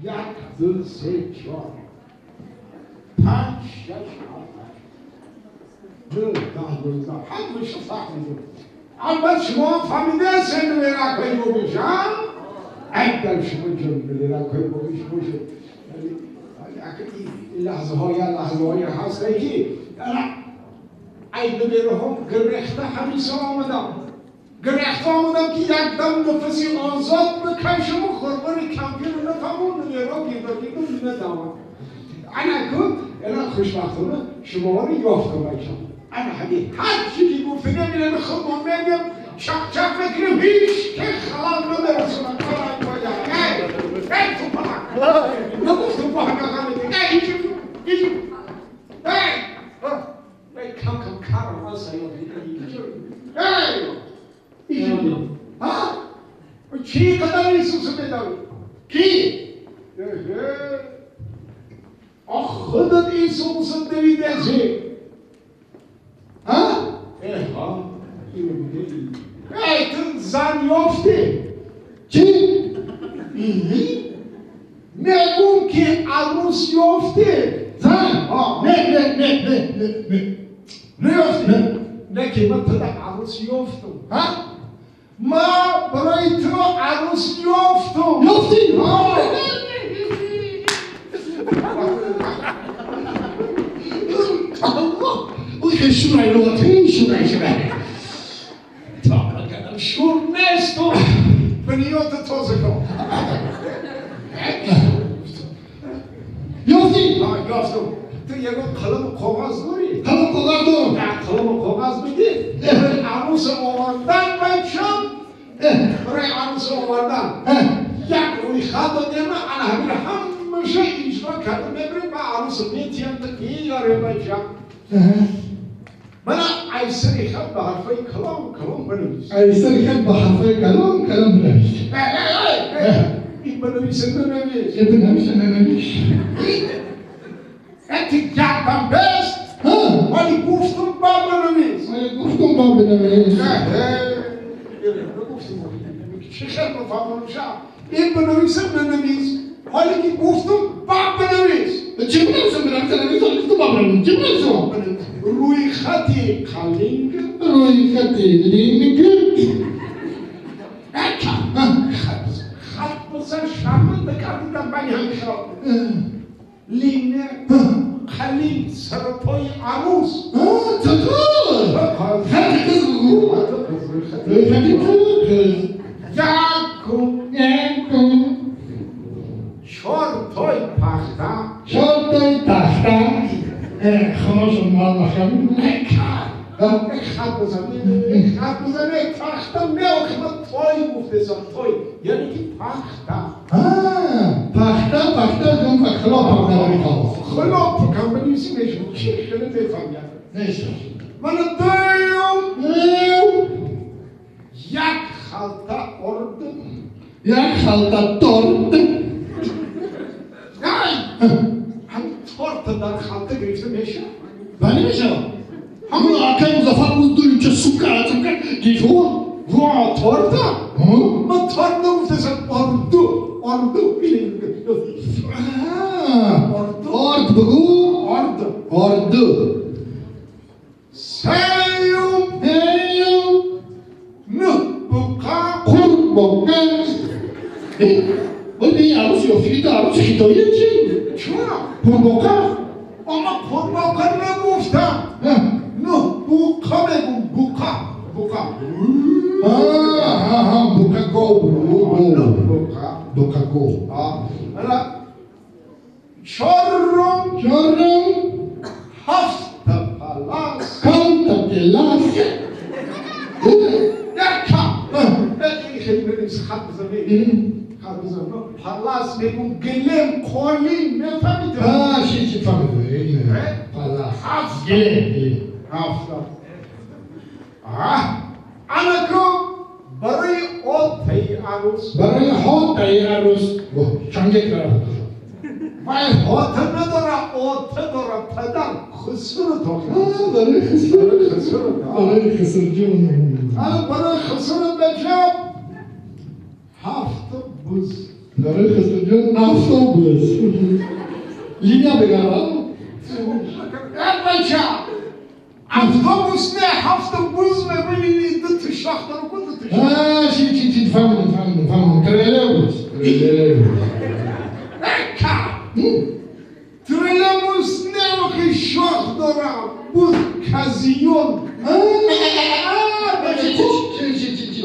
1 2 3 4 5 6 7 8 9 10 11 همش فهمیدم. البته شما فهمیده سن ملک های بگوشم اگر شما جن ملک های بگوش باشه لحظه های هسته که ای ببرهم گرخته همیشه آمدم گرخته آمدم که یک دم نفسی آزاد بکشم و خوربان کمپیر رو نفهمون نمیرا گیرا ندامم. انا کن انا خوشبختانه شما رو یافتم بچم. انا همین هر چی که گفته نمیرم خودمون میگم چک چک میکنیم هیچ که خلال نمیرسونم. ای تو پاک نگفتم با همه غمه ای ایجو ای کم کم کارم از سیاد ای ایجو ها چی قدر ایسوس میداری کی؟ آخ خودت ایسوس دویده‌سی ها؟ ها ای تو زن یافتی چی؟ نگم که عروس یافتی زن؟ ها نه نه نه نه نه نه یافتی نه که من تو عروس یافتم ها؟ ما برای تو عروس یافتم یافتی؟ ها الله شورای لغتی شورای شورای تا کردم شور نیست و بنیات تازه کن یافتی؟ یافتم. تو یه قلم و کاغذ داری؟ قلم و کاغذ دارم. نه قلم و کاغذ میدی؟ برای عروس آوردن بچم برای عروس آوردن یک روی خط دادیم انا همین همشه اجرا کردم میبریم به عروس میتیم تا میاره بچم. من ایسری خط به حرفای کلام کلام بنویس. ایسری خط به حرفای کلام کلام بنویس. این بنویس ننویس. این بنویس ننویس. انتی گردم بست ولی گفتم با بنویس. ولی گفتم با بنویس. نه نگفتم چه خیلی بفهمونشم این بنویس ننویس حالی که گفتم با بنویس. چه بنویسم؟ بنویس ننویس گفتم با بنویس. چه بنویسم؟ روی خطی قلینگ روی خطی لینگ خط بزن شرمنده کردیدم بنی همیشه لینه قلینگ سرپای عروس تطور خط قز بگو روی خطی قز یکم یکم 4 تای پخته 4 تای تخته خانه شما نخم خط بزن خط بزن تخته نه آخه من تای گفته زن تای یعنی که پخته پخته پخته کن که خلاف هم خلاف کن بنویسی میشه چی خیلی بفهمیم نیست من دویم یک خلطه ارد یک خلطه تورت نه هم تورت در خلطه گرفته میشه؟ بله میشه. همون آقای مظفر روز دو اینجا سوکر سوکر گیفو وا تورت؟ من تورت نگفتم اردو اردو اردو ارد بگو ارد اردو سیوم نه بقا قربقا ولی این عروس یافتی تو عروس خیتاییه چی؟ چرا؟ قربقا اما قربقا نگفتم نه بوقا بگو بوقا بوقا ها بوقا گو بوقا بوقا گو حالا چهارم 7 پلاس کانتا پلاس یکم این خیلی بنویس خط بزنی خط بزن پلاس میگم گلم قالی میفهمیدم چی فهمیدم پلاس 7 گلم 7 انا برای هوتای عروس برای هوتای عروس چنگه کرده وای هوت نداره اوت داره پدر خسر تو برای خسر برای خسر جون برای خسر بچم 7 بز برای خسرو автобус. Линия بگم. بچه автобус نه автобус میبینی دو تا شاخ داره دو تا شاخ. چی چی چی فهمیدم فهمیدم فهمیدم. троллейбус. Троллейбус. троллейбус نه که شاخ داره بود казион. چی چی چی چی چی.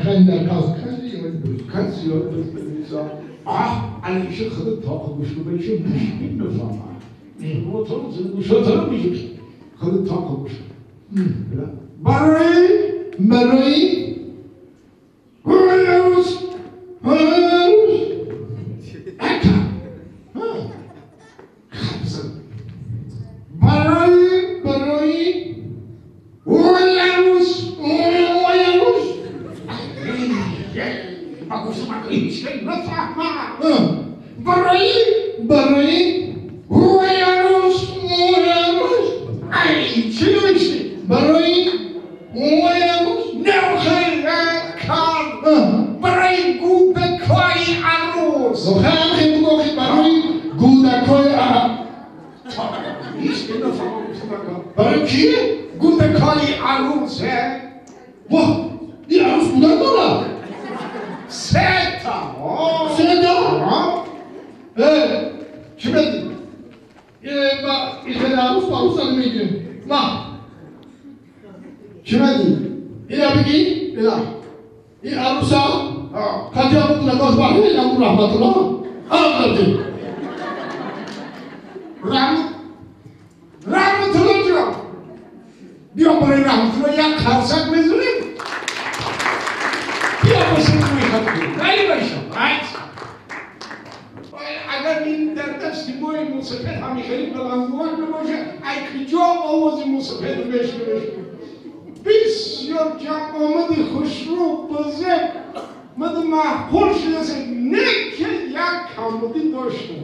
خیلی در کاز казион بود. казион بود. علیشه خود تاق گوش رو بشه مشکل نفهمم. گوشاتون میشه خود تاق گوش. برای برای عروس عروس اکا خبزن برای برای عروس عروس با گوش من هیچ نفهمم. برای برای عروس عروس ای چی نوشتی؟ برای عروس نه خیر کار برای گودکای عروس. خیلی خیلی بگو برای گودکای عروس. هیچ که نفهمم. برای کی؟ گودکای عروس. واه این عروس بودن داره؟ سه تا. سه تا؟ چی بدی؟ ما این عروس عروس هم میگیم. ما چی بدی؟ اینا بگی؟ اینا این عروسا خاطی ابو نگاش باشه ابو رحمت الله آمدی. رحمت الله جان بیا برای رحمت الله یک خرسک میزونیم بیا باشیم روی خط کنیم. ولی باشم اگر این در دست مای موسفید همی خیلی بلندگوک نباشه ای کجا آواز موسفید رو بشنوش. بسیار جمع آمد خوشرو بزرگ مد معقول شده نه که یک کمبودی داشتم.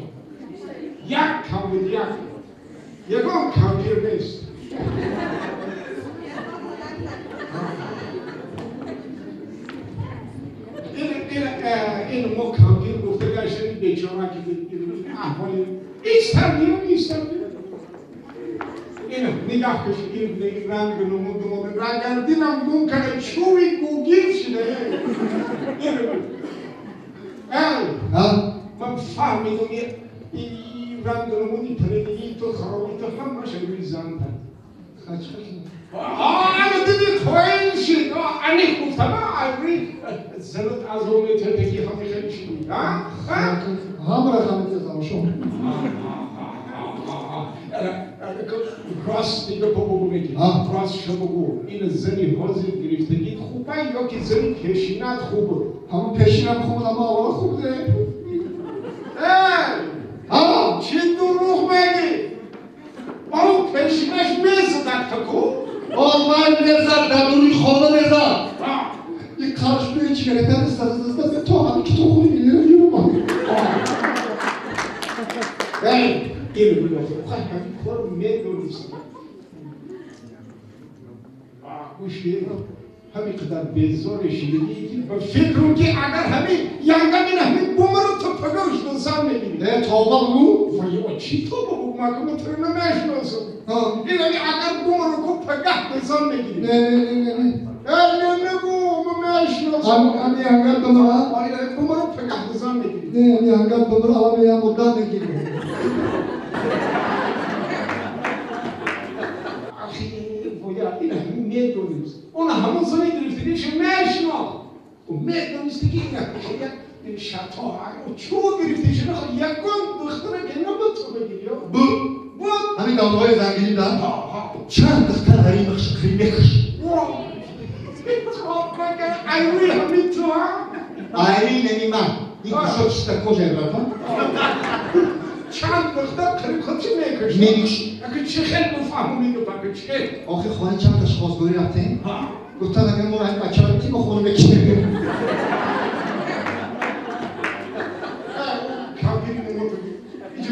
یک کمبودی یک یکان کمپیر نیست. این ما کمپیر گفته گشتن بیچاره که احوال ایستر میرم ایستر میرم. اینو نگاه کش این رنگ نمود نمود رنگ دیدم گم کرده چوبی گوگیل شده. اینو من فهمیدم این رنگ نمود این پردگی تو خرابی تو همش روی زن پرد. آه دیدی توین شد. انی گفتم آره زنت از اون ترتگی همی خیلی شد. هم رقم تزام شما. راست دیگه بگو بگی. راست شو بگو. این زنی حاضر گرفتگی خوبه یا که زنی پشینت خوبه؟ همون پشینم خوبه اما آقا خوبه. چی دروغ میگی؟ اون پشینش میزد تکو؟ آقای میزد در روی خانه میزد. یک کارش روی چیگرتن استازده تو همین که تو خونی میلیره یورو ما. اینو بگو خواهی همین کار میدونیست. گوش همین قدر بیزار شیدگی که با فکرم که اگر همین ینگم این همین بومرو تو پگوش دنسان میبینی. نه توبه بگو. وای چی توبه بگو مگه تو رو نمیشناسم. این همین اگر بومرو کو پگه دنسان میگیری. نه نه نه نه نه نه نگو من میشناسم. همین ینگم بومرو آره بومرو پگه دنسان میگیری. نه همین ینگم بومرو الان میام مدت میگیری. این همین میدونیست. اون همون زنی گرفتگیش میشناخت. و میدونیست که این یک شطا و چو گرفتیش نخواد یکان دختره که نبود تو بگیری. بود همین دانه‌های زنگیری در چند دختر در این بخش میکش. ایوی همین تو هم؟ ایوی نمی من. این گوشا چیست کجا برفتم؟ چند دختر قریب خودش میکشه. میکش. اگه چه خیلی مفهومی میگه پاک چه؟ آخه خانه چند تاش خواستگاری رفتیم؟ گفتن اگه ما این بچه رو تیم خونه بکشیم. کامپیری نمود. اینجا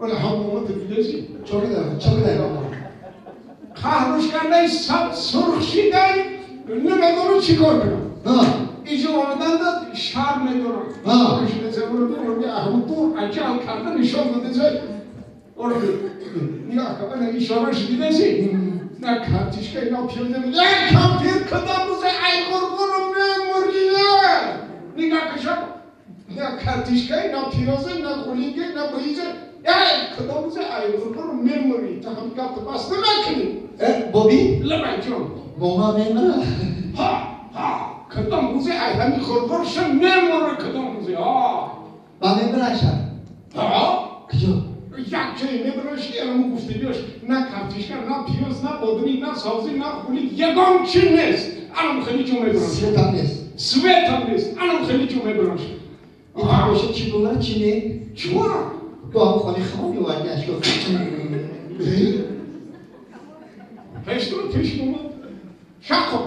ولی همون دیگه چوکی داره. قهرش کرده سب سرخ شیدن نمیدونم چیکار کنم. Иҷо омаданда шарм медорам. Дур аҷал карда нишон дода. Нигоҳ кун, ана ишорааш дидаси? На картишка, на пиёза. Як кампир кадом рӯзе ай ғурғуру мемурия. Нигоҳ кун, на картишка, на пиёза, на ғулига, на буиза. Эй, кадом рӯзе ай ғурғуру мемурӣ. Ту ҳам гапта бас намекунӣ. Боби? Лабай ҷон. Бома мемира? Ҳа, ҳа. Кадом рӯзе ай ҳами ғурғурша мемура кадом рӯзе. Ҳа. Ба мемираша? Ҳа. Куҷо? Як ҷое мебарош ки анамо гуфтагиёш на картишка, на пиёз, на бодиринг, на сабзӣ, на хулик, ягон чи нест. Анам хеле ҷо мебарош. Светам нест. Светам нест. Анам хеле ҷо мебарош. Ин тамоша чӣ бумара, чӣ не? Чуа? Ту ҳам хони хом меоварди ашко. Пештро пеш омад. Шақо.